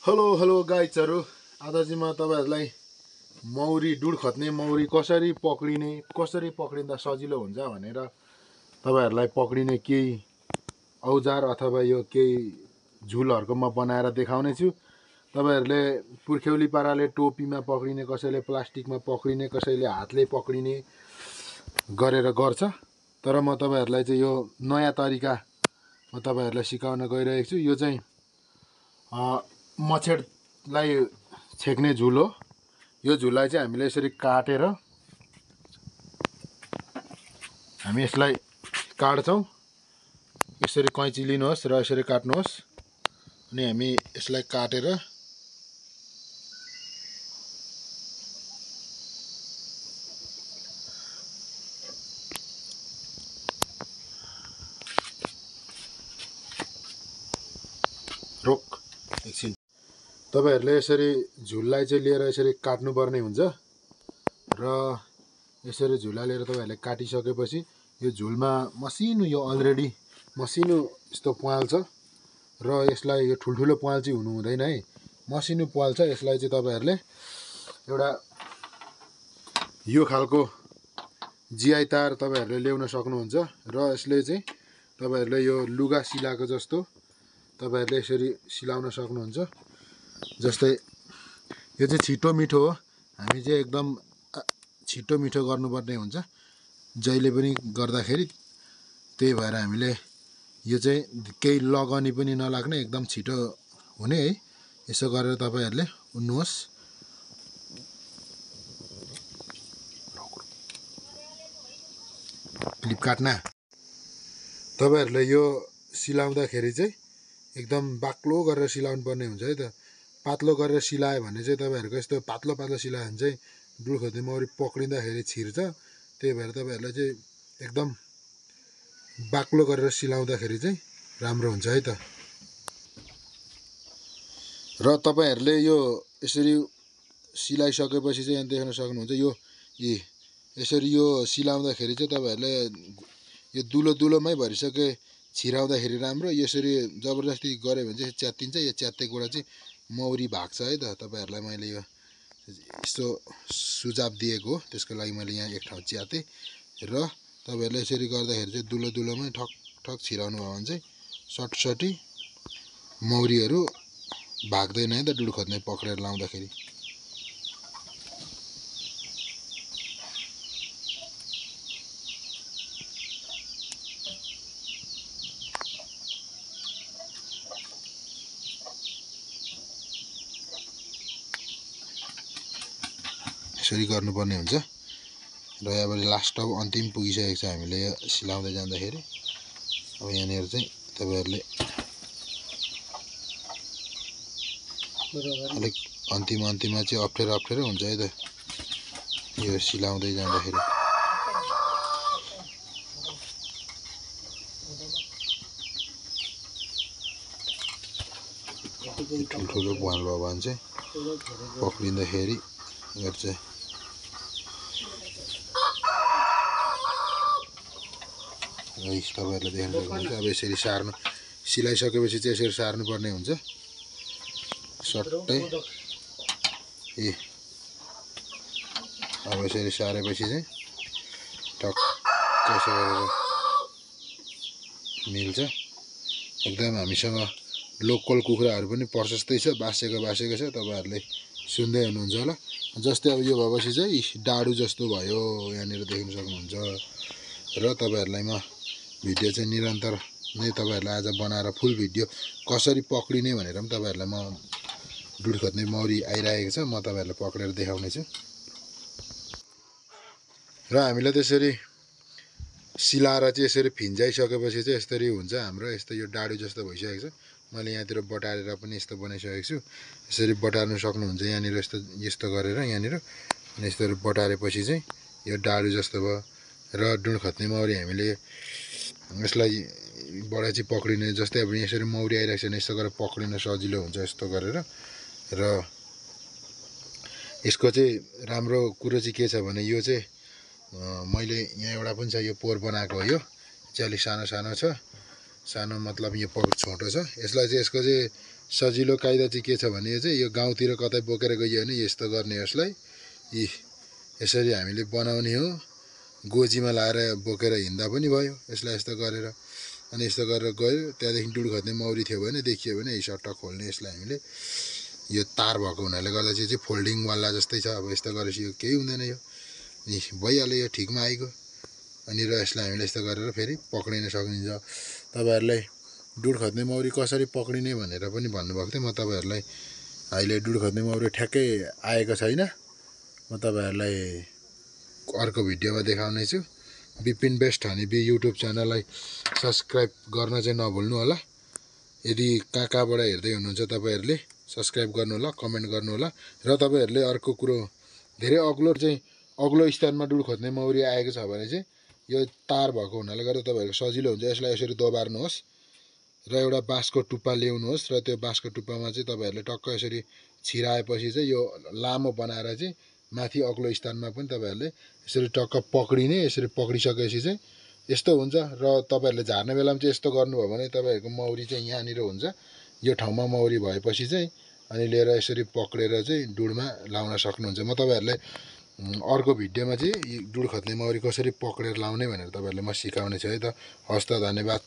Hello hello गाइजहरु आज चाहिँ म तपाईहरुलाई मौरी डुड खत्ने मौरी कसरी पक्रिँदा सजिलो हुन्छ भनेर तपाईहरुलाई पक्रिने केही औजार अथवा यो केही झुलहरुको म बनाएर देखाउने छु। तपाईहरुले पुर्ख्यौली पाराले टोपीमा पक्रिने, कसैले प्लास्टिकमा पक्रिने, कसैले हातले पक्रिने गरेर गर्छ। तर म तपाईहरुलाई चाहिँ यो नयाँ तरिका म तपाईहरुलाई सिकाउन गइरहेको छु। यो चाहिँ मच्छरलाई छेक्ने झुल हो। यो झुललाई चाहिँ हामीले यसरी काटेर हामी यसलाई काट्छौं। यसरी कैँची लिनुहोस् र यसरी काट्नुहोस् अनि हामी यसलाई काटेर रोक एकछिन। तपाईहरुले यसरी झुललाई चाहिँ लिएर यसरी काट्नुपर्ने हुन्छ र यसरी झुला लिएर तपाईहरुले काटिसकेपछि यो झुलमा मसिनो यो अलरेडी मसिनो यस्तो प्वाल छ र यसलाई यो ठुलठुलो प्वाल चाहिँ हुनु हुँदैन है। मसिनो प्वाल छ। यसलाई चाहिँ तपाईहरुले एउटा यो खालको जिआई तार तपाईहरुले ल्याउन सक्नुहुन्छ र यसले चाहिँ तपाईहरुले यो लुगा सिलाएको जस्तो तपाईहरुले यसरी सिलाउन सक्नुहुन्छ। जस्तै यो चाहिँ छिटो मिठो हो। हामी चाहिँ एकदम छिटो मिठो गर्नुपर्ने हुन्छ जहिले पनि गर्दाखेरि। त्यही भएर हामीले यो चाहिँ केही लगनी पनि नलाग्ने एकदम छिटो हुने है। यसो गरेर तपाईहरुले उन्नुहोस्। क्लिप काट्न। तपाईहरुले यो सिलाउँदाखेरि चाहिँ एकदम बाक्लो गरेर सिलाउनु पर्ने हुन्छ है त। पातलो गरेर सिलायो भने चाहिँ तपाईहरुको यस्तो पातलो पातलो सिलायो भने चाहिँ डुड खोज्ने मौरी पक्रिँदाखेरि छिर्छ। त्यही भएर तपाईहरुले चाहिँ एकदम बाक्लो गरेर सिलाउँदाखेरि चाहिँ राम्रो हुन्छ है त। र तपाईहरुले यो यसरी सिलाइसकेपछि चाहिँ यहाँ देख्न सक्नुहुन्छ यो यसरी यो सिलाउँदाखेरि चाहिँ तपाईहरुले यो दुलो दुलोमै भरिसके छिराउँदाखेरि राम्रो। यसरी जबरजस्ती गऱ्यो भने चाहिँ च्यात्तिन्छ। यो च्यातेकोबाट चाहिँ मौरी भाग्छ है त। तपाईहरुलाई मैले यो यस्तो सुझाव दिएको हो, त्यसको लागि मैले यहाँ एक ठाउँ च्याते र तपाईहरुले यसरी गर्दाखेरि चाहिँ दुलो दुलोमै ठक ठक छिराउनु भयो भने चाहिँ सटसटी मौरीहरु भाग्दैन है त डुड खोज्ने पक्रेर लाउँदाखेरि। यसरी गर्नुपर्ने हुन्छ र अब लास्ट अब अन्तिम पुगिसकेको छ हामीले यो सिलाउँदै जाँदाखेरि। अब यहाँनिर चाहिँ तपाईहरुले अलिक अन्तिममा चाहिँ अप्ठ्यारो हुन्छ है त यो सिलाउँदै जाँदाखेरि। ठुल्ठुलो प्वाल भयो भने चाहिँ पक्रिँदाखेरि गर्छ। तपाईहरुले देख्न सक्नुहुन्छ। अब यसरी सार्नु सिलाइसकेपछि चाहिँ यसरी सार्नुपर्ने हुन्छ सट्टै। अब यसरी सारेपछि चाहिँ टक्क यसो गरेर मिल्छ। एकदम हामीसँग लोकल कुखुराहरु पनि प्रशस्तै छ, बासेको छ। तपाईहरुले सुन्दै हुनुहुन्छ होला। जस्तै अब यो भएपछि चाहिँ डाडु जस्तो भयो, यहाँनिर देख्न सक्नुहुन्छ। र तपाईहरुलाई म भिडियो चाहिँ निरन्तर नै तपाईहरुलाई आज बनाएर फुल भिडियो कसरी पक्रिने भनेर पनि तपाईहरुलाई म डुड खोज्ने मौरी आइरहेको छ, म तपाईहरुलाई पक्रेर देखाउने छु। र हामीले त्यसरी सिलाएर चाहिँ यसरी फिन्जाइसकेपछि चाहिँ यसरी हुन्छ हाम्रो। यस्तो यो डाडु जस्तो भइसकेको छ। मैले यहाँतिर बटारेर पनि यस्तो बनाइसकेको छु। यसरी बटार्नु सक्नुहुन्छ यहाँनिर यस्तो गरेर यहाँनिर। अनि यस्तो बटारेपछि चाहिँ यो डाडु जस्तो भयो र डुड खोज्ने मौरी हामीले यसलाई बाट चाहिँ पक्रिने। जस्तै अब यसरी मौरी आइरहेको छ भने यस्तो गरेर पक्रिन सजिलो हुन्छ यस्तो गरेर। र यसको चाहिँ राम्रो कुरो चाहिँ के छ भने यो चाहिँ मैले यहाँ एउटा पनि छ, यो पोर बनाएको हो। यो चाहिँ अलिक सानो छ। सानो मतलब यो छोटो छ। यसलाई चाहिँ यसको चाहिँ सजिलो कायदा चाहिँ के छ भने चाहिँ यो गाउँतिर कतै बोकेर गइयो भने यस्तो गर्ने यसलाई यसरी हामीले बनाउने हो। गोजीमा लाएर बोकेर हिँड्दा पनि भयो यसलाई यस्तो गरेर। अनि यस्तो गरेर गयो त्यहाँदेखि डुड खोज्ने मौरी थियो भने देखियो भने सट्ट खोल्ने। यसलाई हामीले यो तार भएको हुनाले गर्दा चाहिँ फोल्डिङ वाला जस्तै छ। अब यस्तो गरेपछि यो केही हुँदैन, यो भइहाल्यो, यो ठिकमा आइगयो। अनि र यसलाई हामीले यस्तो गरेर फेरि पक्रिन सकिन्छ। तपाईँहरूलाई डुड खोज्ने मौरी कसरी पक्रिने भनेर पनि भन्नुभएको थियो। म तपाईँहरूलाई अहिले डुड खोज्ने मौरी ठ्याक्कै आएको छैन, म तपाईँहरूलाई अर्को भिडियोमा देखाउने छु। बिपिन बेस्ट हनीबी युट्युब च्यानललाई सब्सक्राइब गर्न चाहिँ नभुल्नु होला। यदि कहाँबाट हेर्दै हुनुहुन्छ तपाईँहरूले सब्सक्राइब गर्नु होला, कमेन्ट गर्नु होला। र तपाईँहरूले अर्को कुरो धेरै अग्लो स्थानमा डुड खोज्ने मौरी आएको छ भने चाहिँ यो तार भएको हुनाले गर्दा तपाईँहरूको सजिलो हुन्छ। यसलाई यसरी दबार्नुहोस् र एउटा बाँसको टुप्पा ल्याउनुहोस् र त्यो बाँसको टुप्पामा चाहिँ तपाईँहरूले टक्क यसरी छिराएपछि चाहिँ यो लामो बनाएर चाहिँ माथि अग्लो स्थानमा पनि तपाईँहरूले यसरी टक्क पक्रिने। यसरी पक्रिसकेपछि चाहिँ यस्तो हुन्छ। र तपाईँहरूले झार्ने बेलामा चाहिँ यस्तो गर्नुभयो भने तपाईँहरूको मौरी चाहिँ यहाँनिर हुन्छ। यो ठाउँमा मौरी भएपछि चाहिँ अनि लिएर यसरी पक्रेर चाहिँ डुडमा लाउन सक्नुहुन्छ। म तपाईँहरूलाई अर्को भिडियोमा चाहिँ डुड खोज्ने मौरी कसरी पक्रेर लाउने भनेर तपाईँहरूलाई म सिकाउने छु है त। हस् त, धन्यवाद।